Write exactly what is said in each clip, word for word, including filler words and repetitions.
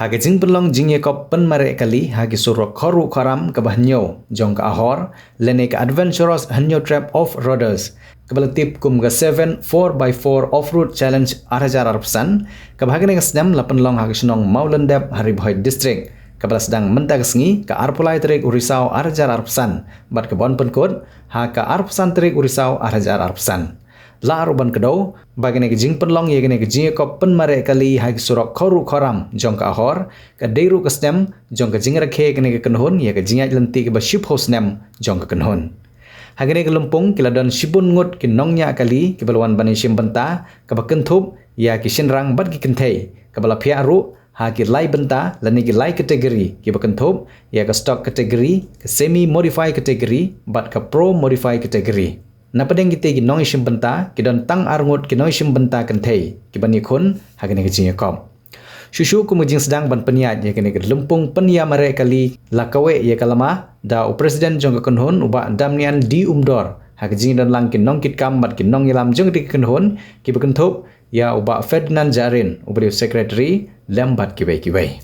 Ha ka jingpynlong jingïakop pynmareh kali ha ki surok khor ruh khor ram kaba hynñiew jong ka Ahor, lane ka Adventurous Hynñiewtrep Off-Roaders, kaba la tip kum ka seven four by four Off-Road Challenge ar hajar arphew san, kaba ha kane ka snem la pynlong ha ka shnong Mawlyndep ha Ri Bhoi District, kaba la sdang mynta ka sngi ka arphew lai tarik u Risaw ar hajar arphew san, bad ka ban pynkut ha ka arphew san tarik u Risaw ar hajar arphew san. La ruh ban kdew ba kane ka jingpynlong ïa kane ka jingïakop pynmareh kali ha ki surok khor ruh khor ram jong ka Ahor, ka dei ruh ka snem jong ka jingrakhe kane ka kynhun ïa ka jingïaid lynti kaba shiphew snem jong ka kynhun. Ha kane ka lympung ki la don shibun ngut ki nongñiah kali kiba la wan ban ïashim bynta, kaba kynthup ïa ki shynrang bad ki kynthei, kaba la phiah ruh ha ki lai bynta lane ki lai category, kiba kynthup ïa ka stock category, ka semi modified category bad ka pro modified category. Na pdeng kitei ki nongïashim bynta ki don tang ar ngut ki nongïashim bynta kynthei kiba ïakhun ha kane ka jingïakop. Shuh shuh kum ka jingsdang ban pynïaid ïa kane ka lympung pynïamareh kali, la kaweh ïa ka lama da u President jong ka kynhun, u Bah Damnian D Umdor, ha ka jingdon lang ki nongkitkam bad ki nongïalam jong ka kynhun, kiba kynthup ïa u Bah Ferdinand Jarin, uba dei u Secretary, lem bad kiwei kiwei.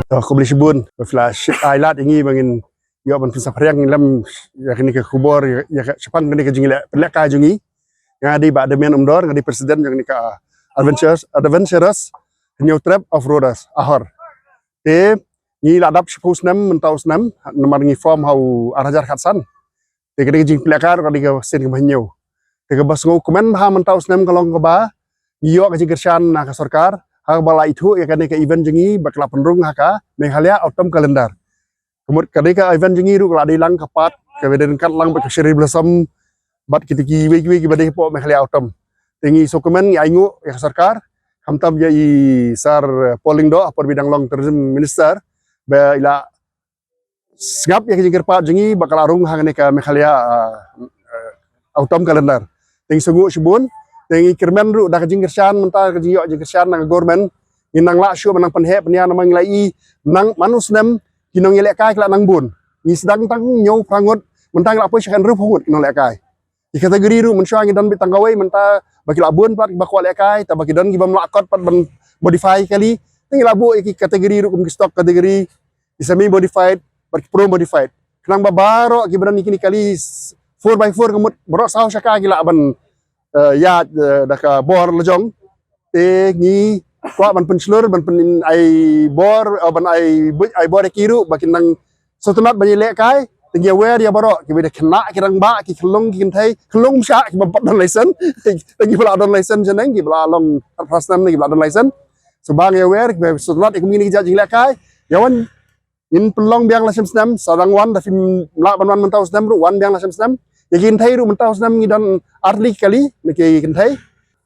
To, khublei shibun, ba phi la shim ai lad ïa ngi ba ngin ïoh ban pynsaphriang lem ïa kane ka khubor, ïa, ïa ka shaphang kane ka jingleh, pynlehkai jong ngi. Nga dei Bah Damian Umdor, nga dei President jong kane ka Adventures, Adventurous Hynñiewtrep Off-Roaders, Ahor. Te ngi la dap shiphew snem mynta u snem, namar ngi form ha u ar hajar khatsan. Te ka dei ka jingpynlehkai ka dei ka sien kaba hynñiew. Te kaba sngewkmen bha mynta u snem ka long kaba ngi ïoh ka jingkyrshan na ka sorkar, ha kaba la ithuh ïa kane ka event jong ngi ba ka la pynrung ha ka Meghalaya Autumn Calendar. Ka mut ka dei ka event jong ngi ruh ka la dei lang ka part kaba dei ryngkat lang bad ka Cherry Blossom bad kita kiwei kiwei kiba dei hapoh Meghalaya Autumn. Te ngi sngewkmen, ngi ainguh ïa ka sorkar, khamtam ïa i Sir Paul Lyngdoh, hapdeng ba i dang long Tourism Minister, ba i la sngap ïa ka jingkyrpad jong ngi ba ka la rung ha kane ka Meghalaya, ah, ah, Autumn Calendar. Te ngi sngewnguh shibun, te ngi kyrmen ruh da ka jingkyrshan, mynta ka jingïoh jingkyrshan na ka government, ngin nang lah shuh ban nang pynheh pynïar namar ngi la i, nang man u snem ki nongïalehkai ki la nang bun. Ngi sdang tang hynñiew phra ngut, mynta ngi la poi sha ka hynriewphew ngut ki nongïalehkai. Ki category ruh mynshuwa ngi don beit tang kawei, mynta ba ki la bun pat kiba kwah lehkai, te ba ki don kibym lah kot pat ban modify kali. Te ngi la buh ïa ki category ruh kum ki stock category, ki semi modified bad ki pro modified. Khnang ba baroh kiba don ïa kine kali s-, four by four ka mut baroh saw shaka ki lah ban, eh, ïaid, eh, da ka bor la jong. Te ngi kwah ban pynshlur, ban pyn-ai bor, eh, ban ai buit ai bor ïa ki ruh ba kin nang sngewtynnat ban ïalehkai. Te ngi aware ïa baroh kiba dei khynnah, ki rangbah, ki khyllung, ki kynthei, khyllung, mashah, kiba ym pat don license. Te kiba la don license shaneng, kiba la long phra snem ne kiba la don license. So ba ngi aware, kiba sngewtynnat ïa kumne ki jait jinglehkai. Ïa wan, ngin pynlong biang la shem snem, sa dang wan, da phim lah ban wan mynta u snem ruh, wan biang la shem snem. Ïa ki kynthei ruh mynta u snem ngi don artylli ki kali na ki kynthei.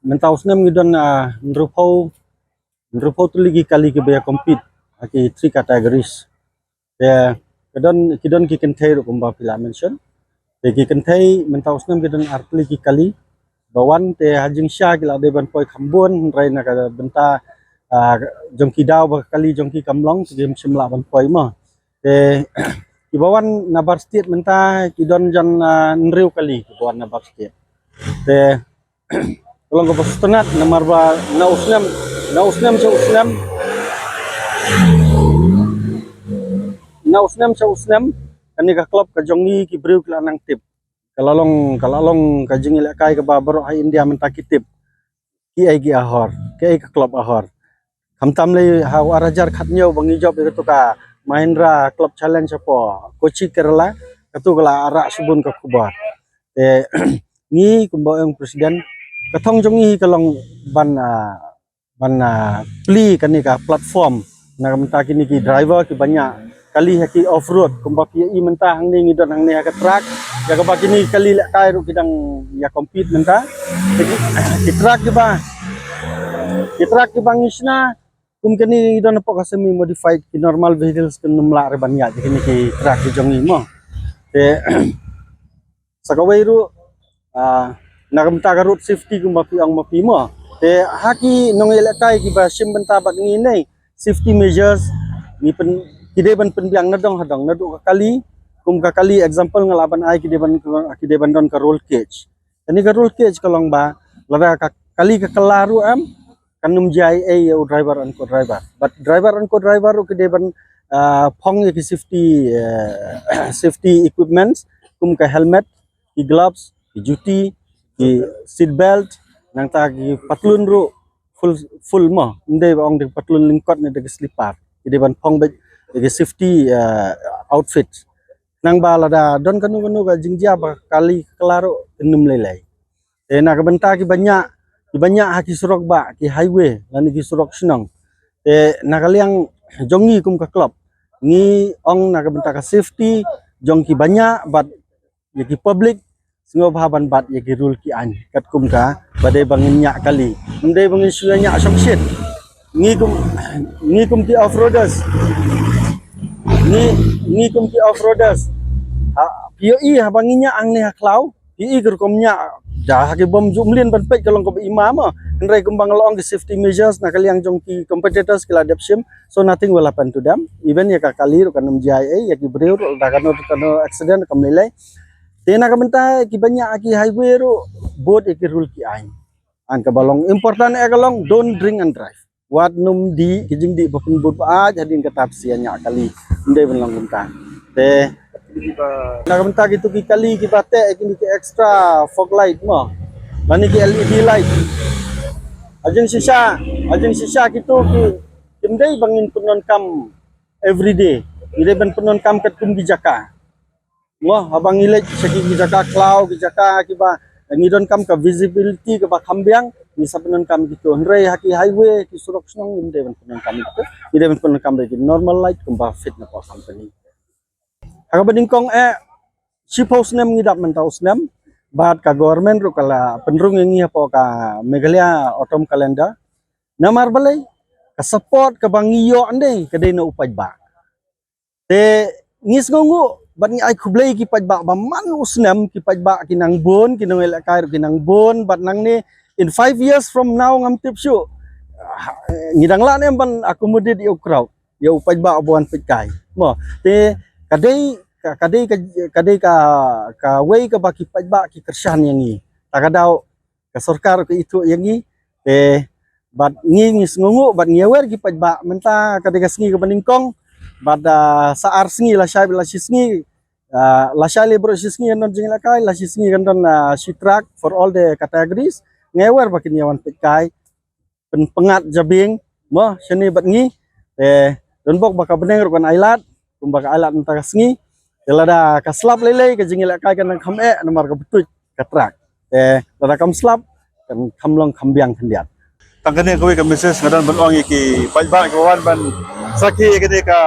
Mynta u snem ngi don, ah, hynriewphew, hynriewphew tylli ki kali kiba ïa compete ha ki three categories. Te ka don, ki don ki kynthei ruh kumba phi la mention. Te ki kynthei mynta u snem ki don ar tylli ki kali ba wan, te ha jingshisha ki la dei ban poi kham bun, hynrei na ka bynta, ah, jong ki daw ba ka kali jong ki kam long, te kim shym lah ban poi mo. Te kiba wan na bar state mynta ki don jan, ah, hynriew kali kiba wan na bar state. Te ka long kaba sngewtynnat namar ba na u snem, na u snem sha u snem, na u snem sha u snem, kane ka club ka jong ngi ki briew ki la nang tip. Ka la long, ka la long ka jingïalehkai kaba baroh ha India mynta ki tip kiei ki ahor, kiei ka club ahor. Khamtam lei ha u ar hajar khathynñiew ba ngi jop ïa katu ka Mahindra Club Challenge hapoh Kochi, Kerala, katu ka la rah shibun ka khubor. Te ngi kumba ong president, ka thong jong ngi ka long ban, ah, ban, ah, plie kane ka platform na ka bynta kine ki driver kiba ñiah kali ha ki off road, kumba phi ïohi mynta hangne ngi don hangne ha ka track, ïa kaba kine ki kali lehkai ruh ki dang ïa compete mynta. Te ki, ki track kiba, ki track kiba ngi shna kum kane ngi don hapoh ka semi modified, ki normal vehicles kin ym lah re ban ïaid ïa kine ki track ki jong ngi mo. Te sa kawei ruh, ah, na ka bynta ka road safety kumba phi ong ma phi mo. Te ha ki nongïalehkai kiba shim bynta bad ngi ne, safety measures ngi pyn, ki dei ban pynbiang na dong ha dong, naduh ka kali, kum ka kali example nga lah ban ai, ki dei ban, ki dei ban don ka roll cage. Kane ka roll cage ka long ba lada ka kali ka kylla ruh em, kan ym jia ei ei ïa u driver and co-driver. But driver and co-driver ruh ki dei ban, ah, phong ïa ki safety, eh, safety equipments kum ka helmet, ki gloves, ki juti, ki seat belt, nangta ki patlun ruh full, full mo. Ym dei ba ong da ki patlun lyngkot ne da ki slipper. Ki dei ban phong beit ïa ki safety, eh, outfit. Nang ba lada don kano kano ka jingjia ba kali ka kylla ruh kin ym lei lei. Te na ka bynta kiba ñiah, kiba ñiah ha ki surok bah, ki highway lane ki surok shnong. Te na ka liang jong ngi kum ka club, ngi ong na ka bynta ka safety jong kiba ñiah bad ïa ki public, sngewbha ban bat ïa ki rule ki aiñ katkum kaba dei ba ngin ñiah kali. Ym dei ba ngin shu ñiah shongshit. Ngi kum, ngi kum ki off-roaders, ngi, ngi kum ki off-roaders, ha, phi ïohi haba ngi ñiah hangne ha khlaw, phi ïohi ka rukom ñiah, da ha ki bym ju mlien ban peit ka long kaba ima mo. Hynrei kumba nga la ong, ki safety measures na ka liang jong ki competitors ki la dep shim, so nothing will happen to them. Even ïa ka kali ruh kan ym jia ei ei, ïa ki briew ruh da kano kano accident kam lei lei. Te na ka bynta kiba ñiah ha ki highway ruh, bud ïa ki rule ki aiñ. An kaba long important eh ka long, don't drink and drive. Wat nym dih ki jingdih ba pynbud ba ait hadien kata phi sa ñiah kali. Ym dei ban long kumta. Te na ka bynta kitu ki kali kiba teh ïa kine ki extra fog light mo, lane ki L E D light, ha jingshisha, ha jingshisha kitu ki, kim dei ba ngin pyndonkam everyday. Ngi dei ban pyndonkam katkum ki jaka. Mo, haba ngi leit sha ki, ki jaka khlaw, ki jaka kiba ngi donkam ka visibility kaba kham biang, ngi sa pyndonkam kitu. Hynrei ha ki highway, ki surok shnong, ngim dei ban pyndonkam kitu. Ngi dei ban pyndonkam da ki normal light kumba fit na ka company. Ha kaba nyngkong eh, shiphew snem ngi dap mynta u snem, bad ka government ruh ka la pynrung ïa ngi hapoh ka Meghalaya Autumn Calendar. Namar balei? Ka support kaba ngi ïoh ne ka dei na u paidbah. Te ngi sngewnguh bad ngi ai khublei ki paidbah ba man u snem ki paidbah ki nang bun, ki nongïalehkai ruh ki nang bun, bad nangne in five years from now ngam tip shuh, ah, ngi dang lah ne em ban accommodate ïa u crowd, ïa u paidbah uba wan peitkai. Mo, te ka dei ka, ka dei ka, ka dei ka, kawei kaba ki paidbah ki kyrshan ïa ngi. Ta ka daw ka sorkar ka ithuh ïa ngi. Te bad ngi, ngi sngewnguh bad ngi aware ki paidbah, mynta ka dei ka sngi kaba nyngkong, bad, ah, sa ar sngi, lashai, la shi sngi, ah, lashai lei baroh shi sngi kan don jingïalehkai, la shi sngi kan don, ah, shi track for all the categories. Ngi aware ba kin ïa wan peitkai, pynpyngngad jabieng mo shane bad ngi. Te donbok ba ka bneng ruh kan ailad kumba ka ailad mynta ka sngi. Te lada ka slap lei lei, ka jingïalehkai kan nang kham eh namar ka btuid ka track. Te lada kam slap, kan kham long kham biang khyndiat. Tang kane kawei ka message nga don ban ong ïa ki paidbah kiba wan ban sakhi ïa kane ka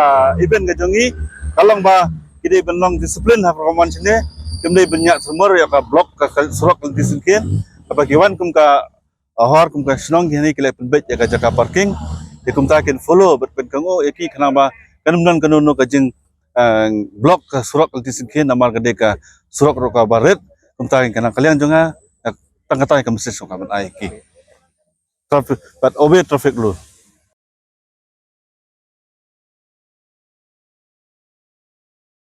event ka jong ngi, ka long ba ki dei ban long discipline ha ka rukom wan shane. Kim dei ban ñiah sumar ïa ka block, ka, ka surok ka lynti syngkien. Haba ki wan kum ka Ahor kum ka shnong ki hynne ki la pynbeit ïa ka jaka parking. Te kumta kin follow bad pynkynmaw ïa ki khnang ba kan ym don kano kano ka jing, eh, block ka surok lynti syngkien namar ka dei ka surok ruh kaba rit. Kumta kin kynmaw ka liang jong nga, eh, tang kata ka message ka ban ai ki. Traffic, but obey traffic rule.